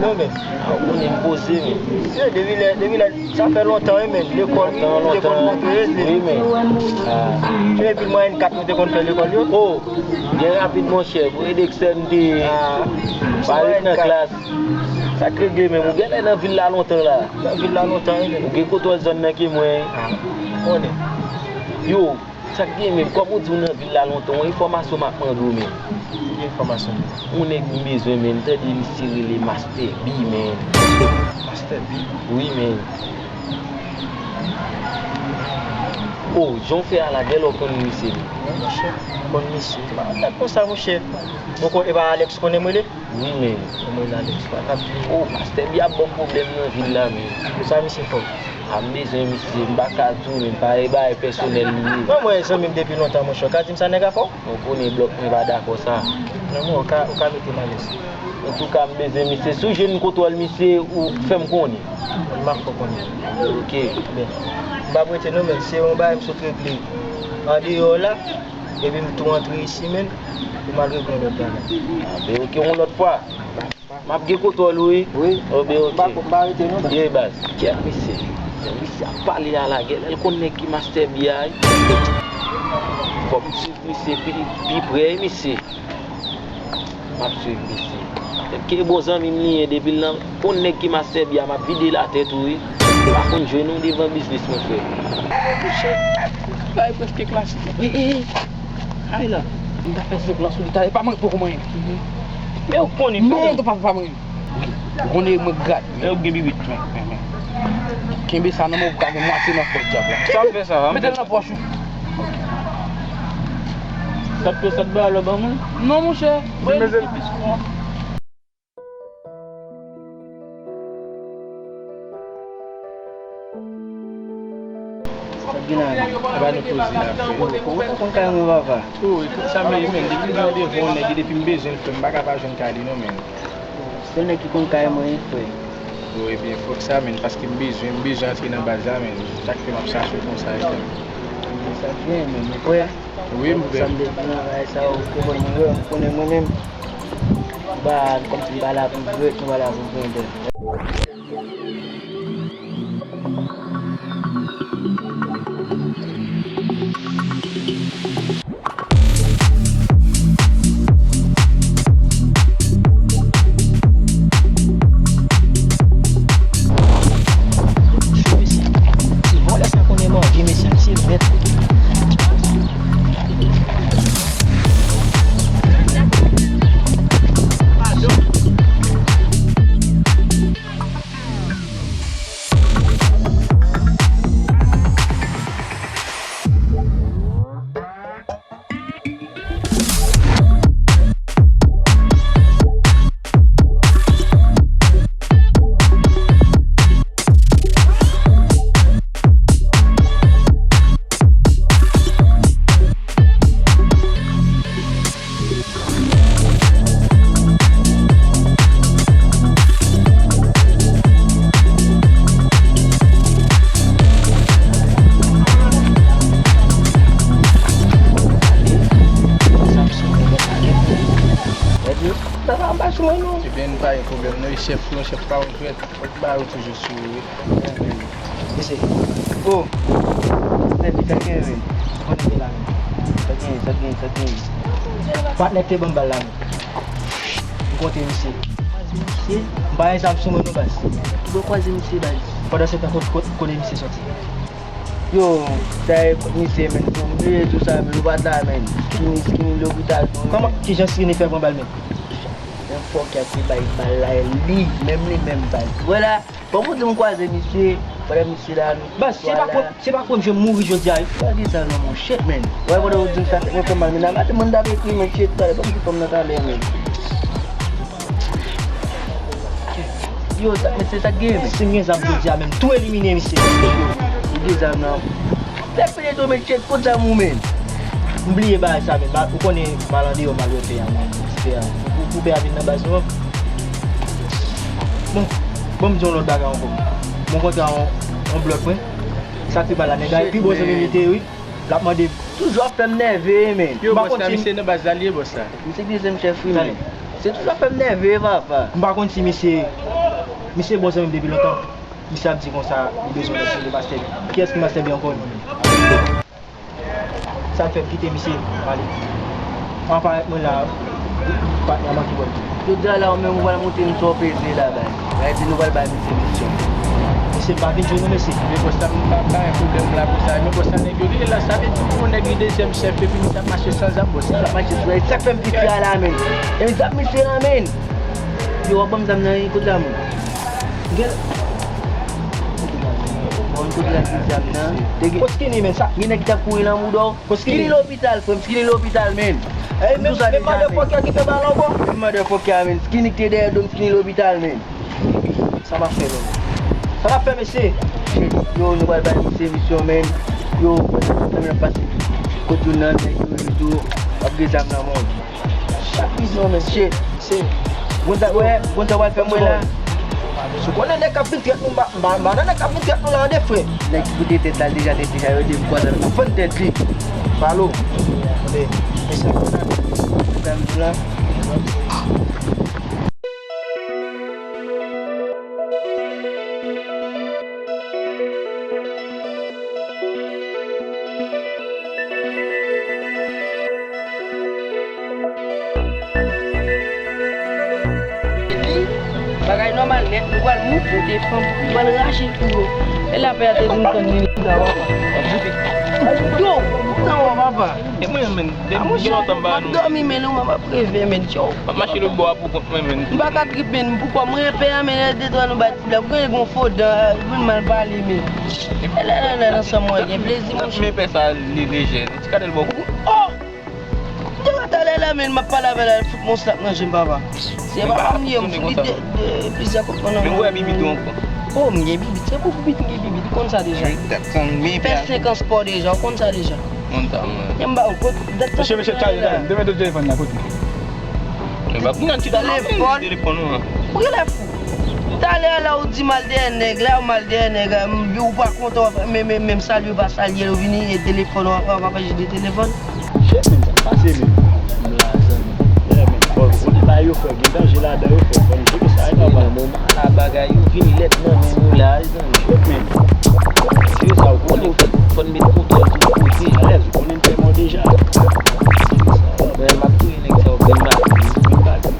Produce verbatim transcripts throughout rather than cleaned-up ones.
Ou konnen m poze, men. Yo, depi lè, depi lè, sa fè lontan, wi, men. Lekòl, wi, nou te konn monte, wi, men. Ah. Epi mwayèn kat nou te konn fè lekòl yo. Oh, byen rapid, monchè. Pou Edeksen te pa ret nan klas. Sa k regle, men. Ou genlè nan vil la lontan, la. Nan vil la lontan, wi, men. Ou gen kote w zòn nan ke mwen. Ah, konnen. Yo, sa k gen menm, kòm ou di w nan vil la lontan, yon enfòmasyon m ap mande w menm. Ki enfòmasyon? Yon nèg m bezwen menm, m tande misye rele Master B, menm. Master B? Wi, menm. Oh, jan w fè a la, genlè w konn misye. Non, monchè, m konn misye. M pa konn nèg konsa, monchè. Bon, e pa Alex konnen m rele? Wi, men. Mwen la, Alex, pa ka bliye. Oh, Master B ap ban m pwoblèm nan vil la, men. Sa misye fè w? A, m bezwen misye, m pa ka di w, men, pa e bagay pèsonèl li ye. Non, mwen, zanmi m depi lontan, monchè. Ou ka di m sa nèg la fè w? Ou konnen blòk mwen pa dakò sa. Non, mwen, ou ka, ou ka mete m alèz. Antouka, m bezwen misye. Si w jwenn kontwòl misye, ou fè m konnen. M ap fè w konnen. Ok. Byen. M p ap rete non, men se yon bagay m sot regle andeyò la. Epi m tou antre isi, men, pou m al regle yon lòt bagay. Ah, ben, ok, yon lòt fwa. M ap gen kontwòl ou, wi. Wi. Oh, ben, ok. M pa, m pa rete non, baz. Ye, baz. Kèt misye. Misye ap pale a la, genlè l konn nèg ki Master B a, wi. Fòk m swiv misye pi, pi prè, wi, misye. M ap swiv misye. Ke bon zanmi m li ye, depi l nan konn nèg ki Master B a, m ap vide l atè tou, wi. M pa konn jwenn ou devan biznis, monchè. Monchè, bagay prèske klasik. Ey, ey, ey. Ay la. M ta fè senk lan sou li talè, pa manke poko manyen. Men ou konnen, men ou pa, pa manyen. Ou konnen mwen gad. Men ou gen bibit, men, men, men. Kenbe sa nan men w, ou ka gen mwatye nan fòs dyab la. Sa w fè sa, mete l nan pòch ou. Sa t fè sa t ba lò ban mwen? Non, monchè. Mwen mezèl. Sa k gen la menm? Aba nou poze la, frè. Kòman w konn kay mwen, papa? Oh, e konsa m ye, men. Depi m gen randevou yon nèg, depi m bezwen l, frè, m pa ka pa jwenn kay li, non, men. Se yon nèg ki konn kay mwen, wi, frè. Oh, ebyen, fòk sa, men, paske m bezwen, m bezwen antre nan baz la, men. Sa k fè m ap chache w konsa, frè. Sa k gen, men, ou prè? Wi, m prè. Sa m te di nan bagay sa, ou konprann mwen, ou konnen mwen menm. M pa, kòmsi m pa la pou m jwèt, m pa la pou m grandè. Mesye, se vòlè sa konnen manje, mesye, se mèt. Ebyen, nou pa gen pwoblèm non, chèf, non, chèf pa yon jwèt. Fòk ba yo toujou sou yo, wi. Mesye. Oh! Nèg li fè gen, men. Konnen gen la, men. Sa gen, sa gen, sa gen. Patnè te ban m bal la, men. M kontre misye. Kwaze misye? M pa gen zam sou mwen, non, baz. Ki bò kwaze misye, baz? Pandan se tan, kot, kot, kote misye sòti? Yo, sa e kot misye, men. Bon, m bliye tou sa, men. Nou pa t la, men. Skinny, skinny, lopital, tou, men. Kòman, kijan skinny fè pran bal, men? Men fòk y ap bay bal la, e li, menm li menm baz. Vwala, kòm ou di m kwaze misye, pandan misye la, nou. Baz, se pa vwala. Pre-, se pa premye m mouri jodi a, wi. Pa di sa non, mon shit, man. Wè, pandan ou di m sa, tèt mwen fè mal, men nan maten, mwen t ap ekri, men shit, talè, ban m di fanm nan talè, men. Yo, sa, men se sa k gen, men. Si m gen zam jodi a, menm tou elimine misye. Ou gen zam nan. Lè fini tou, men tchèk kot zam ou, men. M bliye bagay sa, men. Ou konnen m al andeyò, m al wè pè a, men. Ti pè a. Pou, pou pè a vin nan baz nou an. Bon, bon, m di yon lòt bagay ankò. Mwen kontre yon, yon blòk, mwen. Sa ki pale la, nèg la, pi bon zanmi m li te ye, wi. L ap mande. Toujou ap fè m nève, men. Yo, bòs la, misye nan baz la, li ye, bòs la. Misye ki se m chèf, wi, men. Se toujou ap fè m nève, papa. M pa konn si misye Misye bon zanmi m depi lontan. Misye ap di konsa, li bezwen mèt li, pastè. Kiyès ki pastè Byen ankò menm? Sa k fè m kite misye ale? An parèt mwen la, patnè a manke bò l tou. Jodi a la, ou menm ou pral montre nou sa w peze la, bay. Sa vle di nou pral bay misye misyon. Mesye, m pa vin jwe non, mesye. Men bòs la, m pa bay pwoblèm la konsa. Men bòs la, nèg yo rele la, sa vle di pou yon nèg li dezyèm chèf, epi misye ap mache san zam, bòs la. Misye ap mache san zam. E sa k fè m kite a la, menn. E zam misye an, menn. Yo, w ap ban m zam nan, wi, kote la, menn? Gen. Bon, kote la, ki zam nan? Te gen. Kote Skinny, menn, sa? Gen nèg ki t ap kouri nan mouda w. Skinny lopital, frè m, Skinny lopital, menn. Ey, menm, menm motherfucker ki fè balon, bro. Menm motherfucker, menn. Skinny ki te dèyè do m, Skinny lopital, menn. Sa m ap fè, menn? Sa m ap fè, mesye? Yo, nou pral bay misye misyon, menn. Yo, mwen, mwen, mwen, pase kote youn nan nèg yo, yo tou ap gen zam nan men w. Chak biznon, men, shit. Se, gon sa, wè, gon sa w al fè mwen la. Si w konnen nèg k ap vin trèt nou, m pa, m pa, m pa nan nèg k ap vin trèt nou la, tande, frè. Nèg ki pote tèt la deja, tèt deja, yo di m kwaze l, m fann tèt li. Palo. Tande. Mesye, frè m la. Bagay nòmal nèt, nou pral moutre defanm, nou pral rache kou yo. E lapè a te vin tann li la, papa. Yo, sa w, papa? E mwen menm, depi gen lontan m pa wè nou. M ap dòmi, men non, m ap reve, men, yo. M ap mache lòt bò a pou kont mwen, men. M pa ka trip, men, poukwa mwen pè a, men, lè de twa nou bay ti blag, ou gen gon fo dan, vin mal pale, men. E lè, lè, lè, nan san mwen, gen plezi, monchè. Men pè sa, li lejè, li ti kadèl bò. Oh! Depi talè la, men, m ap pale avè l, al fout m yon slap nan je m, papa. Se papa m ye, m fout li de, de, plizyè kout pwen nan men. Men ou wè bibit ou ankò? Oh, m gen bibit, se pou bibit m gen bibit, ou konn sa deja. Fè senk an spò deja, ou konn sa deja. Montan, mwen. Mesye, mesye, tchaj la, demen do telefòn la, kote? Men pa pou nan ti telefòn. Telefòn ou an. Ou genlè fou. Talè a la ou di m al dèyè nèg la, ou m al dèyè nèg la, m, ou pa kontan, men, men, menm salye ou pa salye l, ou vini e telefòn ou ap, ap, ap aji de telefòn. Shit, men, sa k pase, men? M la, zanmi. Yeah, men, fò, fò n bay yo, frè, gen danje ladan yo, frè, fò n jere sa, e papa. Nan moman la, bagay yo vin lèd nan men nou la, zanmi. Shit, men. Se sa, ou konnen, fò n met kontwòl tout kote. Alèz, ou konnen m fè mò deja. Men, m ap touye nèg sa yo, vin bati. Vin bati.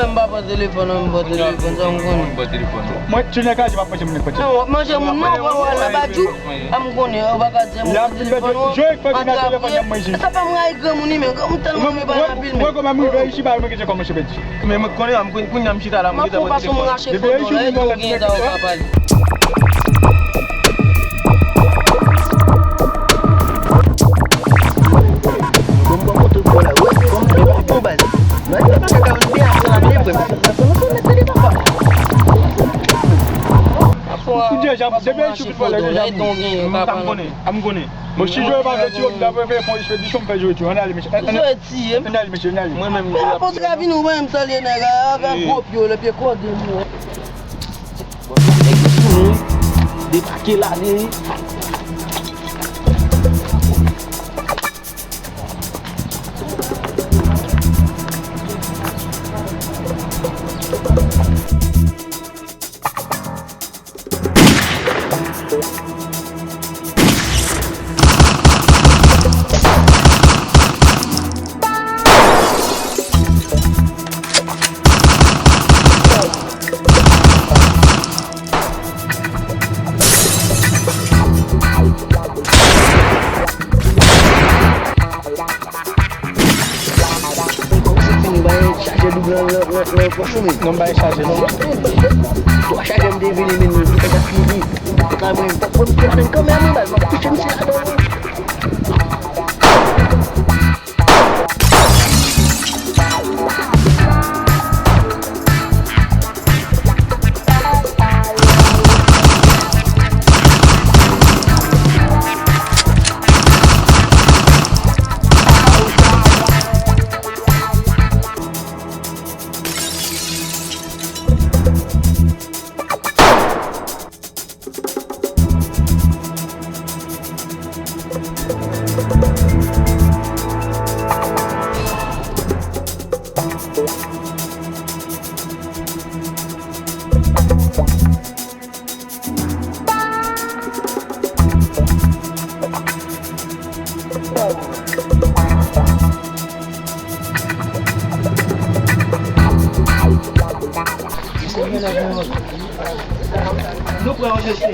M pa pran telefòn, non, m pran telefòn, sa m konnen. Mwen, ti nèg la, m ap manje moun nèg pati. Non, w ap manje moun, non, w al nan badjou. A m konnen, ou pa ka di m pran telefòn, non. Antre apre. Sa fè m rayi granmoun, wi, men granmoun tèlman rive pale anpil, men. Wè kòman m rive isi, ba mwen ki te kòmanse pèdi. Men mwen konnen, m konn, kounye a m chita la, mwen gentan pran telefòn. Depi yon jou, mwen gentan pale. Bon, bon, bon, tout bon la. Wè, bon, bon, bon, baz. Nan, yo pa ka vin byen, sa la byen, frè. Ou deja, depi yon jou, foutbòl la, deja. M pa konnen, m konnen. Bon, si jwe pa vle tire, m ta prefere fè yon espedisyon, m fè jwe tire. Ann ale, mesye. Ann ale, mesye, ann ale. Mwen menm, apre sa ka vin, ou menm, salye nèg la, avè gwo pye w, lè pye kòde m. Nèg yo sou nou, wi. Debake la, wi. Kòmsi fini bay chaje doub nan, nan, nan, nan pòch ou menm. Non, bay chaje, non. Twa chaje m te vini, men nou fè sa fini. Sa mwen, fòk mwen mete ladan kanmenm, wi, baz, m ap touche misye ladan, wi. Nou pran yon jeste.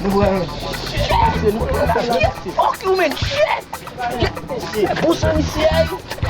Nou pran yon. Shit! Fuck you, man! Shit! Shit! Bon, san misye, ay!